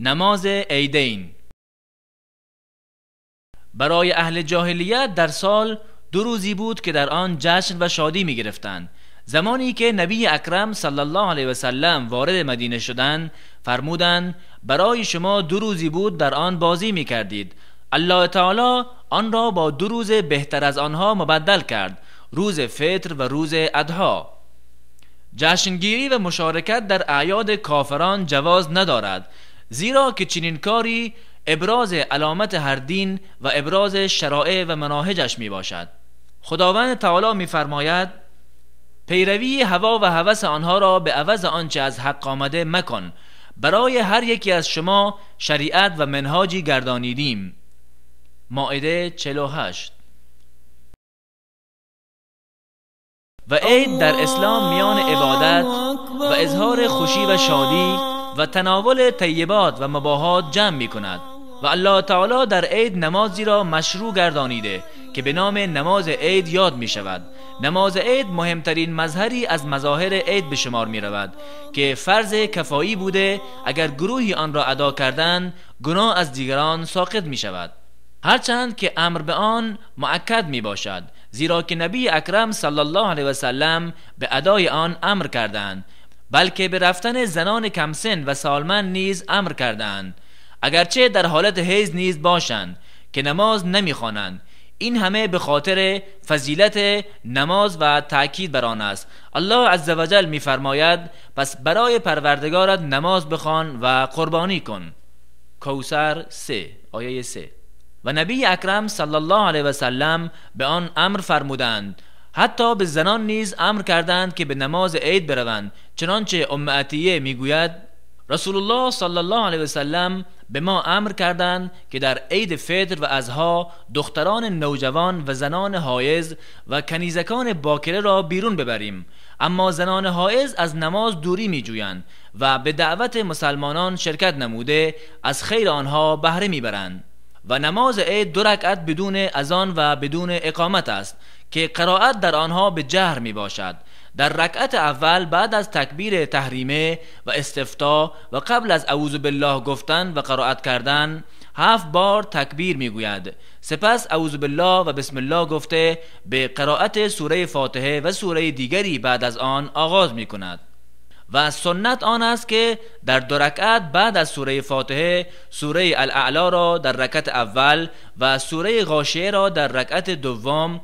نماز عیدین برای اهل جاهلیت در سال 2 روزی بود که در آن جشن و شادی می گرفتند. زمانی که نبی اکرم صلی الله علیه و سلم وارد مدینه شدند، فرمودند برای شما 2 روزی بود در آن بازی می کردید. الله تعالی آن را با 2 روز بهتر از آنها مبدل کرد، روز فطر و روز اضحی. جشنگیری و مشارکت در اعیاد کافران جواز ندارد، زیرا که چنین کاری ابراز علامت هر دین و ابراز شرائع و مناهجش می باشد. خداوند تعالی می فرماید پیروی هوا و هوس آنها را به عوض آنچه از حق آمده مکن، برای هر یکی از شما شریعت و منهاجی گردانیدیم. مائده 48. و عید در اسلام میان عبادت و اظهار خوشی و شادی و تناول طیبات و مباحات جمع می کند و الله تعالی در عید نمازی را مشروع گردانیده که به نام نماز عید یاد می شود. نماز عید مهمترین مظهری از مظاهر عید به شمار می رود که فرض کفایی بوده، اگر گروهی آن را ادا کردند گناه از دیگران ساقط می شود، هرچند که امر به آن مؤکد می باشد، زیرا که نبی اکرم صلی الله علیه و سلم به ادای آن امر کردند، بلکه به رفتن زنان کمسن و سالمند نیز امر کردند، اگرچه در حالت حیض نیز باشند که نماز نمیخوانند. این همه به خاطر فضیلت نماز و تأکید بر آن است. الله عزوجل میفرماید پس برای پروردگارت نماز بخوان و قربانی کن. کوثر 3 آیه 3. و نبی اکرم صلی الله علیه و سلم به آن امر فرمودند، حتی به زنان نیز امر کردند که به نماز عید بروند، چنانچه ام عطیه میگوید رسول الله صلی الله علیه و سلم به ما امر کردند که در عید فطر و اضحی دختران نوجوان و زنان حائض و کنیزکان باکره را بیرون ببریم، اما زنان حائض از نماز دوری میجویند و به دعوت مسلمانان شرکت نموده از خیر آنها بهره میبرند. و نماز عید 2 رکعت بدون اذان و بدون اقامت است که قرائت در آنها به جهر می باشد. در رکعت اول بعد از تکبیر تحریمه و استفتاح و قبل از اعوذ بالله گفتن و قرائت کردن 7 بار تکبیر می گوید. سپس اعوذ بالله و بسم الله گفته به قرائت سوره فاتحه و سوره دیگری بعد از آن آغاز می کند. و سنت آن است که در 2 رکعت بعد از سوره فاتحه سوره الاعلی را در رکعت اول و سوره غاشیه را در رکعت دوم،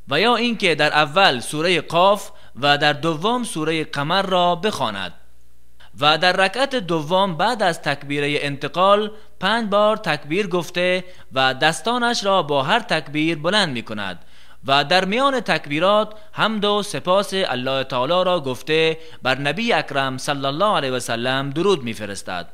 و یا اینکه در اول سوره قاف و در دوم سوره قمر را بخواند. و در رکعت دوم بعد از تکبیره انتقال 5 بار تکبیر گفته و دستانش را با هر تکبیر بلند می کند و در میان تکبیرات حمد و سپاس الله تعالی را گفته بر نبی اکرم صلی الله علیه و سلم درود میفرستد.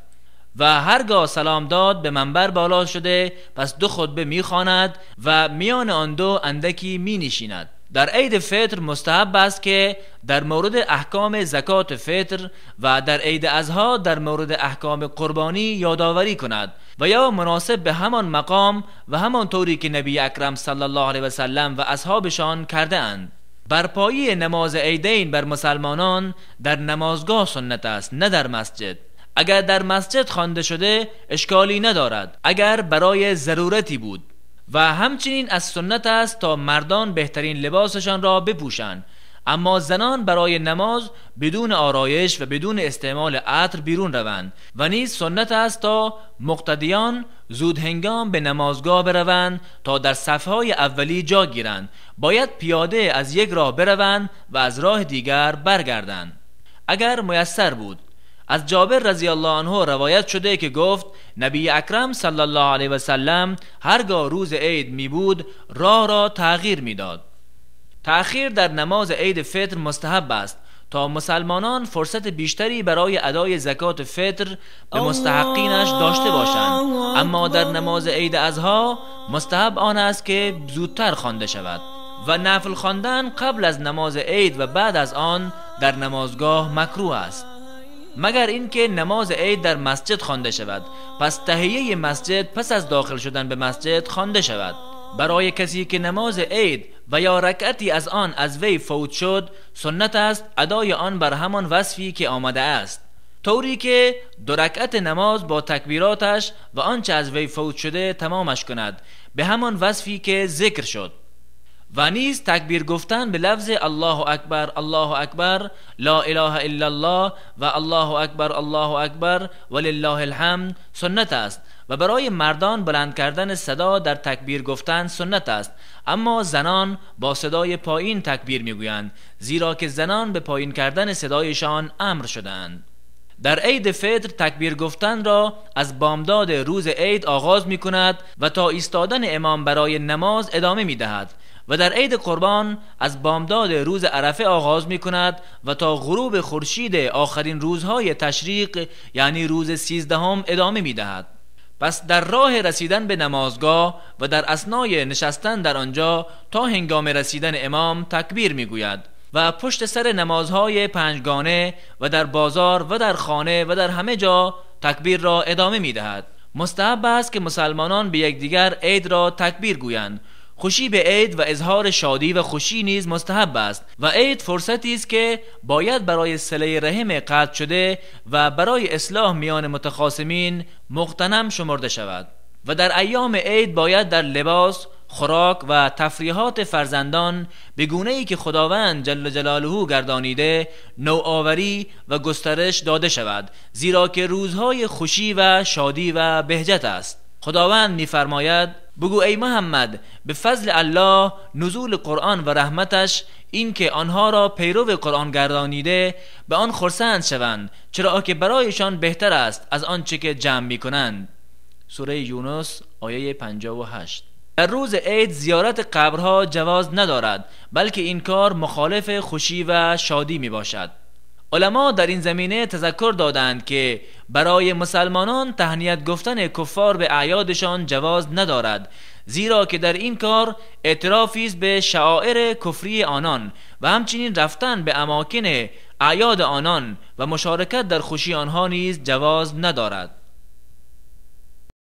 و هرگاه سلام داد به منبر بالا شده پس 2 خطبه میخواند و میان آن 2 اندکی مینشیند. در عید فطر مستحب است که در مورد احکام زکات فطر و در عید اضحی در مورد احکام قربانی یادآوری کند و یا مناسب به همان مقام و همان طوری که نبی اکرم صلی الله علیه و سلم و اصحابشان کرده اند. برپایی نماز عیدین بر مسلمانان در نمازگاه سنت است، نه در مسجد. اگر در مسجد خوانده شده اشکالی ندارد اگر برای ضرورتی بود. و همچنین از سنت است تا مردان بهترین لباسشان را بپوشند، اما زنان برای نماز بدون آرایش و بدون استعمال عطر بیرون روند. و نیز سنت است تا مقتدیان زود هنگام به نمازگاه بروند تا در صفهای اولی جا گیرند. باید پیاده از یک راه بروند و از راه دیگر برگردند اگر میسر بود. از جابر رضی الله عنه روایت شده که گفت نبی اکرم صلی الله علیه و سلم هرگاه روز عید می بود راه را تغییر می داد. تأخیر در نماز عید فطر مستحب است تا مسلمانان فرصت بیشتری برای ادای زکات فطر به مستحقینش داشته باشند. اما در نماز عید اضحی مستحب آن است که زودتر خوانده شود و نفل خواندن قبل از نماز عید و بعد از آن در نمازگاه مکروه است، مگر اینکه نماز عید در مسجد خوانده شود، پس تحیه مسجد پس از داخل شدن به مسجد خوانده شود. برای کسی که نماز عید و یا رکعتی از آن از وی فوت شد، سنت است ادای آن بر همان وصفی که آمده است. طوری که 2 رکعت نماز با تکبیراتش و آنچه از وی فوت شده تمامش کند به همان وصفی که ذکر شد. و نیز تکبیر گفتن به لفظ الله اکبر الله اکبر لا اله الا الله و الله اکبر الله اکبر ولله الحمد سنت است و برای مردان بلند کردن صدا در تکبیر گفتن سنت است، اما زنان با صدای پایین تکبیر میگویند، زیرا که زنان به پایین کردن صدایشان امر شدند. در عید فطر تکبیر گفتن را از بامداد روز عید آغاز می کند و تا ایستادن امام برای نماز ادامه می دهد و در عید قربان از بامداد روز عرفه آغاز می کند و تا غروب خورشید آخرین روزهای تشریق یعنی روز 13 ادامه می دهد. پس در راه رسیدن به نمازگاه و در اثنای نشستن در آنجا تا هنگام رسیدن امام تکبیر می گوید و پشت سر نمازهای پنجگانه و در بازار و در خانه و در همه جا تکبیر را ادامه می دهد. مستحب است که مسلمانان به یکدیگر عید را تکبیر گویند. خوشی به عید و اظهار شادی و خوشی نیز مستحب است و عید فرصتی است که باید برای صله رحم قطع شده و برای اصلاح میان متخاصمین مغتنم شمرده شود. و در ایام عید باید در لباس، خوراک و تفریحات فرزندان به گونه‌ای که خداوند جل جلاله گردانیده نوآوری و گسترش داده شود، زیرا که روزهای خوشی و شادی و بهجت است. خداوند می‌فرماید: بگو ای محمد، به فضل الله نزول قرآن و رحمتش، این که آنها را پیرو قرآن گردانیده، به آن خرسند شوند، چرا که برایشان بهتر است از آنچه که جمع می‌کنند. سوره یونس آیه 58. در روز عید زیارت قبرها جواز ندارد، بلکه این کار مخالف خوشی و شادی می باشد. علما در این زمینه تذکر دادند که برای مسلمانان تهنیت گفتن کفار به اعیادشان جواز ندارد، زیرا که در این کار اعترافی است به شعائر کفری آنان و همچنین رفتن به اماکن اعیاد آنان و مشارکت در خوشی آنها نیز جواز ندارد.